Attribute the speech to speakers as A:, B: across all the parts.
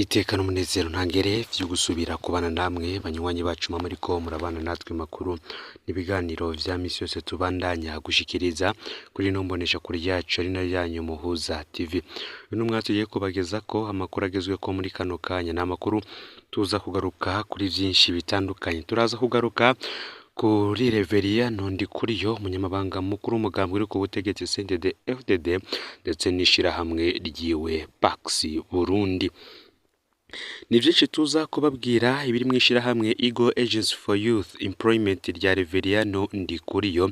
A: Iteka n'umunezero ntangere vyo gusubira kubana namwe banywanyi bacu mwa muriko murabana natwe makuru n'ibiganiro vya misi yose tubandanya gushikiriza kuri ino mboneshakure yacu ari nayo yanyu Muhuza TV. Uyu ni umwanya tugiye kubagezako amakuru agezweko muri kano kanya, ni amakuru tuza kugaruka kuri vyinshi bitandukanye. Turaza kugaruka kuri Reveria Ntondikuriyo, umunyamabanga mukuru w'umugambi uri ku butegetsi CNDD FDD ndetse n'ishirahamwe ryiwe Pax Burundi. Ni vyinshi tuza kubabwira ibiri mw'ishirahamwe Eagle Agency for Youth Employment rya Reveriyano Ndikuriyo,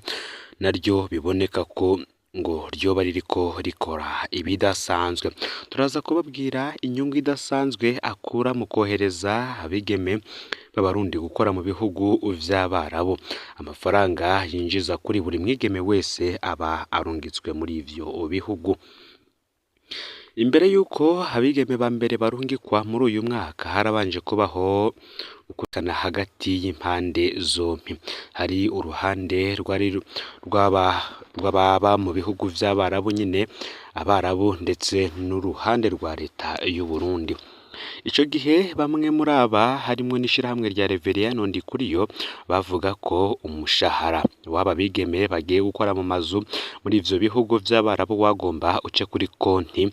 A: naryo biboneka ko ngo ryoba ririko rikora ibidasanzwe. Turaza kubabwira inyungu idasanzwe akura mu kohereza abigeme b'Abarundi gukora mu bihugu vy'Abarabu, amafaranga yinjiza kuri buri mwigeme wese aba arungitswe muri ivyo bihugu. Imbere y'uko abigeme ba mbere barungikwa muri uyu mwaka, harabanje kubaho ukutana hagati y'impande zompi. Hari uruhande rwari rw'ababa mu bihugu vy'Abarabu nyene, Abarabu, ndetse n'uruhande rwa leta y'Uburundi. Ico gihe bamwe muri aba harimwo n'ishirahamwe rya Reveriyano Ndikuriyo bavuga ko umushahara w'aba bigeme bagiye gukora mu mazu muri ivyo bihugu vy'Abarabu wagomba uce kuri konti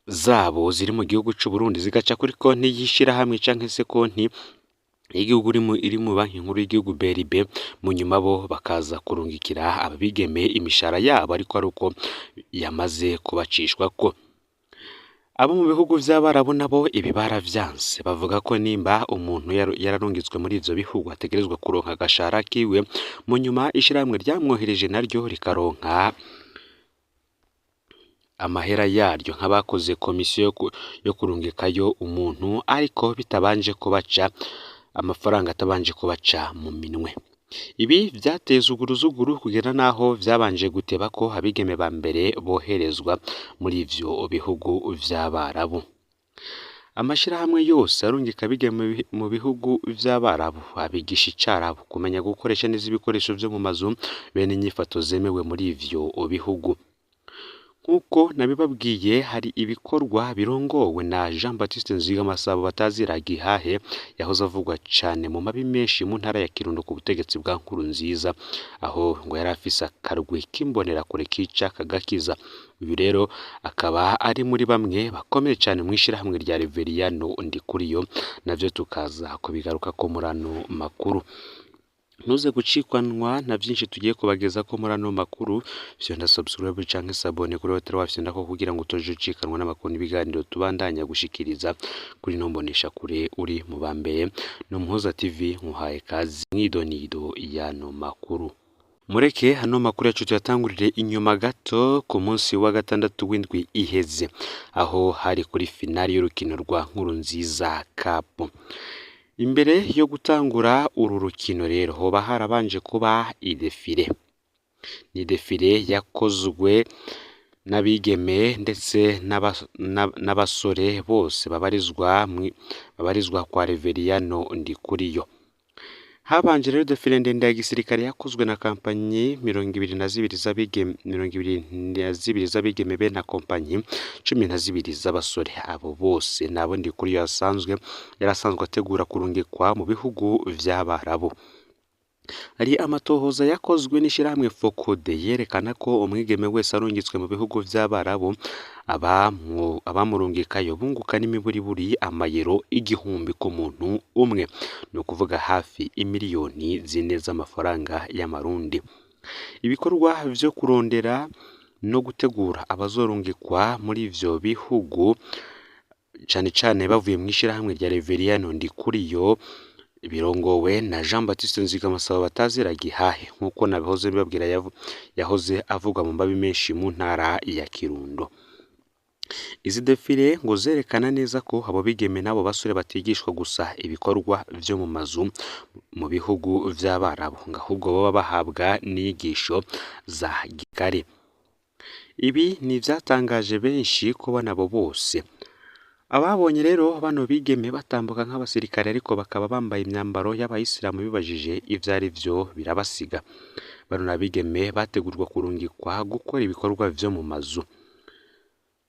A: zabo ziri mu gihugu c'Uburundi, zigaca kuri konti y'ishirahamwe canke se konti y'igihugu iri mu banki nkuru y'igihugu BRB, mu nyuma bo bakaza kurungikira aba bigeme imishahara yabo ariko ari uko yamaze kubacishwako. Abo mu bihugu vy'Abarabu nabo ibi baravyanse, bavuga ko nimba umuntu yararungitswe muri ivyo bihugu ategerezwa kuronka agashahara kiwe, mu nyuma ishirahamwe ryamwohereje naryo rikaronka amahera yaryo nk'abakoze komisiyo yo kurungikayo umuntu, ariko bitabanje kubaca amafaranga atabanje kubaca mu minwe. Ibi vyateye zuguruzuguru kugera naho vyabanje guteba ko abigeme ba mbere boherezwa muri ivyo bihugu vy'Abarabu. Amashirahamwe yose arungika abigeme mu bihugu vy'Abarabu abigisha icarabu, kumenya gukoresha neza ibikoresho vyo mu mazu bene inyifato zemewe muri ivyo bihugu. Nk'uko nabibabwiye, hari ibikorwa birongowe na Jean Baptiste Nzigamasabo batazira Gihahe, yahoze avugwa cane mu mabi menshi mu ntara ya Kirundo ku butegetsi bwa Nkurunziza, aho ngo yari afise akarwi k'imbonerakure kica kagakiza. Uyu rero akaba ari muri bamwe bakomeye cane mw'ishirahamwe rya Reveriyano Ndikuriyo, navyo tukaza kubigarukako muri ano makuru. Ntuze gucikanwa na vyinshi tugiye kubagezako muri ano makuru, fyonda subscribe canke s'abonner kuri hoteli wafyondako kugira ngo utoje ucikanwa n'amakuru n'ibiganiro tubandanya gushikiriza kuri ino mboneshakure uri mu ba mbere. No Muhuza TV nkuhaye kazi mwidonido y'ano makuru. Mureke ano makuru yacu tuyatangurire inyuma gato ku munsi wa gatandatu w'indwi iheze, aho hari kuri finali y'urukino rwa Nkurunziza Cup. Imbere yo gutangura uru rukino rero hoba harabanje kuba idéfilé. Ni défilé yakozwe n'abigeme ndetse n'abasore bose babarizwa kwa Reveriyano Ndikuriyo. Habanje rero défilé ndende ya gisirikare yakozwe na kampanyi 22 z'abigeme, 22 z'abigeme be na kompanyi 12 z'abasore. Abo bose nabo Ndikuriyo asanzwe yarasanzwe ategura kurungikwa mu bihugu vy'Abarabu. Hari amatohoza yakozwe n'ishirahamwe Focode yerekana ko umwigeme wese arungitswe mu bihugu vy'Abarabu, abamurungikayo bunguka n'imiburiburi amayero 1000 ku muntu umwe, ni ukuvuga hafi imiliyoni 4 z'amafaranga y'Amarundi. Ibikorwa vyo kurondera no gutegura abazorungikwa muri ivyo bihugu, cane cane bavuye mw'ishirahamwe rya Reveriyano Ndikuriyo, birongowe na Jean Baptiste Nzigamasabo batazira Gihahe, nk'uko nabihoze bibabwira, yahoze avugwa mu mabi menshi mu ntara ya Kirundo. Izi défilé ngo zerekana neza ko abo bigeme n'abo basore batigishwa gusa ibikorwa vyo mu mazu mu bihugu vy'Abarabu, ngo ahubwo baba bahabwa n'inyigisho za gikare. Ibi ni ivyatangaje benshi kubona abo bose. Ababonye rero bano bigeme batambuka nk'abasirikare ariko bakaba bambaye imyambaro y'abayisilamu bibajije ivyo ari vyo birabasiga. Bano n'abigeme bategurwa kurungikwa gukora ibikorwa vyo mu mazu.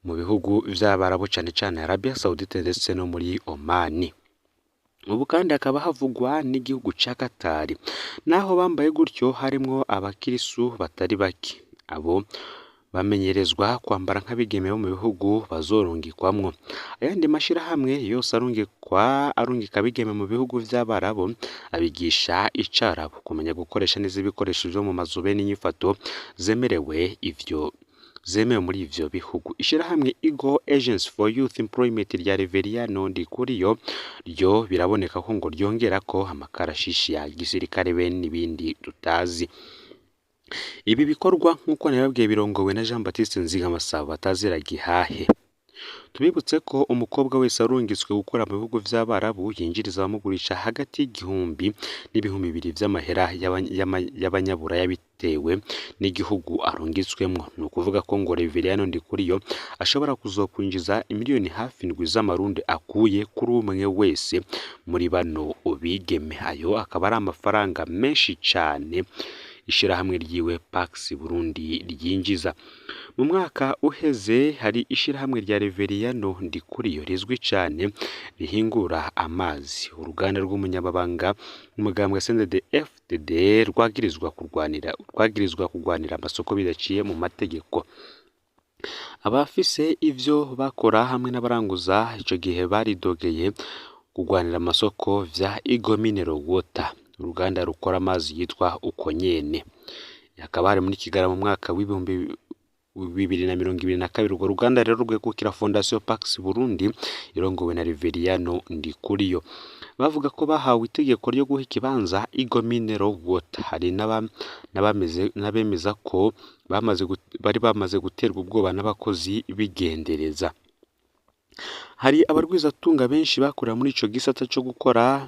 A: mu bihugu vy'Abarabu, cane cane Arabia Saudite ndetse no muri Omani. Ubu kandi hakaba havugwa n'igihugu ca Katari. Naho bambaye gutyo harimwo abakirisu batari bake, abo bamenyerezwa kwambara nk'abigeme bo mu bihugu bazorungikwamwo. Ayandi mashirahamwe yose arungika abigeme mu bihugu vy'Abarabu abigisha icarabu, kumenya gukoresha neza ibikoresho vyo mu mazu be n'inyifato zemerewe ivyo zemewe muri ivyo bihugu. Ishirahamwe Eagle Agency for Youth Employment rya Reveriyano Ndikuriyo ryo biraboneka ko ngo ryongerako amakarashishi ya gisirikare be n'ibindi tutazi. Ibi bikorwa nk'uko nabibabwiye birongowe na Jean Baptiste Nzigamasabo batazira gihahe. Tubibutse ko umukobwa wese arungitswe gukora mu bihugu vy'Abarabu yinjiriza abamugurisha hagati y'igihumbi n'2000 vy'amahera y'abanyaburaya bitewe n'igihugu arungitswemwo. Ni ukuvuga ko ngo Reveriyano Ndikuriyo ashobora kuzokwinjiza imiliyoni hafi 7 z'amarundi akuye kuri umwe wese muri bano bigeme. Ayo akaba ari amafaranga menshi cane ishirahamwe ryiwe Pax Burundi ryinjiza. Mu mwaka uheze hari ishirahamwe rya Reveriyano Ndikuriyo rizwi cane rihingura amazi, uruganda rw'umunyamabanga umugambwe CNDD-FDD rwagirizwa kurwanira amasoko bidaciye mu mategeko. Abafise ivyo bakora hamwe n'abaranguza ico gihe baridogeye kurwanira amasoko vya Eagle Mineral Water, uruganda rukora amazi yitwa uko nyene. Hakaba hari muri Kigarama mu mwaka w'2022. Urwo ruganda rero rwegukira Fondation Pax Burundi irongowe na Reveriyano Ndikuriyo. Bavuga ko bahawe itegeko ryo guha ikibanza Eagle Mineral Water. Hari n'abemeza ko bari bamaze guterwa ubwoba n'abakozi bigendereza. Hari abarwizatunga benshi bakorera muri ico gisata co gukora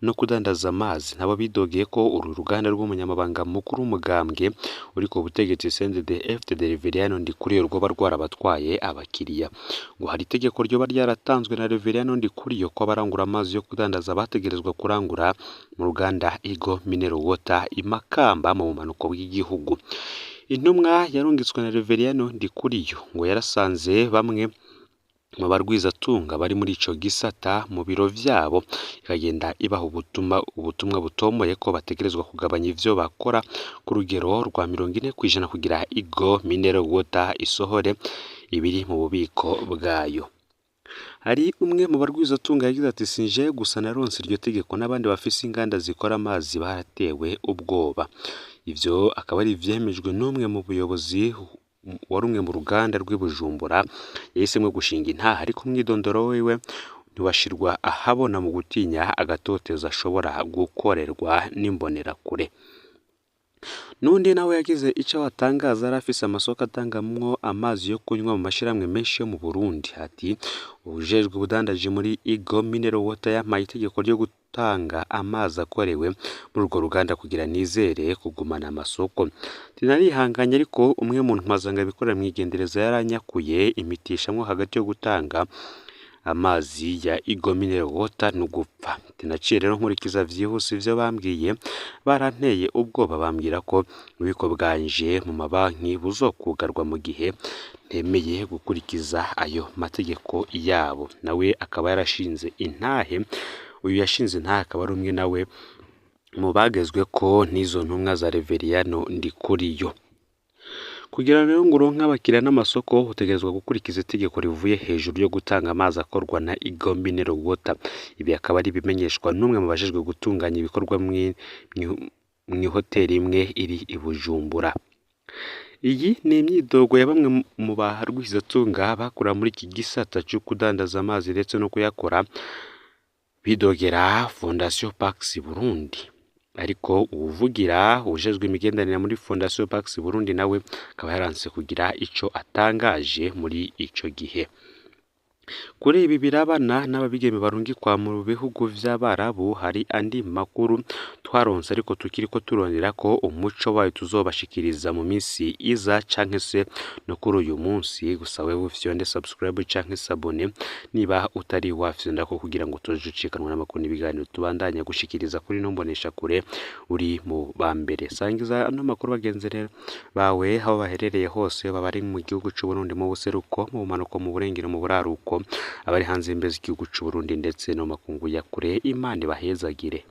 A: no kudandaza amazi, nabo bidogeye ko uru ruganda rw'umunyamabanga mukuru w'umugambwe uri ku butegetsi CNDD-FDD Reveriyano Ndikuriyo rwoba rwarabatwaye abakiriya. Ngo hari itegeko ryoba ryaratanzwe na Reveriyano Ndikuriyo ko abarangura amazi yo kudandaza bategerezwa kurangura mu ruganda Eagle Mineral Water i Makamba mu bumanuko bw'igihugu. Intumwa yarungitswe na Reveriyano Ndikuriyo ngo yarasanze bamwe mu barwizatunga bari muri ico gisata mu biro vyabo, ikagenda ibaha ubutumwa butomoye ko bategerezwa kugabanya ivyo bakora ku rugero rwa 40% kugira Eagle Mineral Water isohore ibiri mu bubiko bwayo. Hari umwe mu barwizatunga yagize ati: sinje gusa naronse iryo tegeko, n'abandi bafise inganda zikora amazi baratewe ubwoba. Ivyo akaba ari ivyemejwe n'umwe mu buyobozi wari umwe mu ruganda rw'i Bujumbura yahisemwo gushinga intaha, ariko umwidondoro wiwe ntiwashirwa ahabona mu gutinya agatotezo ashobora gukorerwa n'imbonerakure. N'undi nawe yagize ico atangaza, yari afise amasoko atangamwo amazi yo kunywa mu mashirahamwe menshi yo mu Burundi. Ati: uwujejwe ubudandaji muri Eagle Mineral Water yampaye itegeko ryo gutanga amazi akorewe muri urwo ruganda kugira nizere kugumana amasoko. Tinarihanganye, ariko umwe mu ntwazanga bikorera mw'igendereza yaranyakuye imitishamwo hagati yo gutanga amazi ya Eagle Mineral Water no gupfa. Tinaciye rero nkurikiza vyihuse ivyo bambwiye, baranteye ubwoba bambwira ko ububiko bwanje mu mabanki buzokugarwa mu gihe ntemeye gukurikiza ayo mategeko yabo. Nawe akaba yarashinze intahe. Uyu yashinze intahe akaba ari umwe nawe mu bagezwe ko n'izo ntumwa za Reveriyano Ndikuriyo. Kugira rero ngo uronke abakiriya n'amasoko, utegerezwa gukurikiza itegeko rivuye hejuru ryo gutanga amazi akorwa na Eagle Mineral Water. Ibi akaba ari ibimenyeshwa n'umwe mu bajejwe gutunganya ibikorwa mw'ihoteli imwe iri i Bujumbura. Iyi ni imyidogo ya bamwe mu barwizatunga bakora muri iki gisata co kudandaza amazi ndetse no kuyakora, bidogera Fondation Pax Burundi. Ariko uwuvugira uwujejwe imigenderanire muri Fondation Pax Burundi nawe akaba yaranse kugira ico atangaje muri ico gihe. Kuri ibi birabana n'ababigeme barungikwa mu bihugu vy'Abarabu, hari andi makuru twaronse ariko tukiriko turondera ko umuco wayo tuzobashikiriza mu minsi iza canke se no kuri uyu munsi. Gusa wewe ufyonde subscribe canke s'abonner niba utari wafyondako kugira ngo utoje ucikanwa n'amakuru n'ibiganiro tubandanya gushikiriza kuri ino mboneshakure uri mu ba mbere. Sangiza ano makuru bagenzi rero bawe aho baherereye hose, baba ari mu gihugu c'Uburundi, mu buseruko, mu bumanuko, mu burengero, mu buraruko, abari hanze y'imbibe z'igihugu c'Uburundi ndetse no mu makungu ya kure. Imana ibahezagire.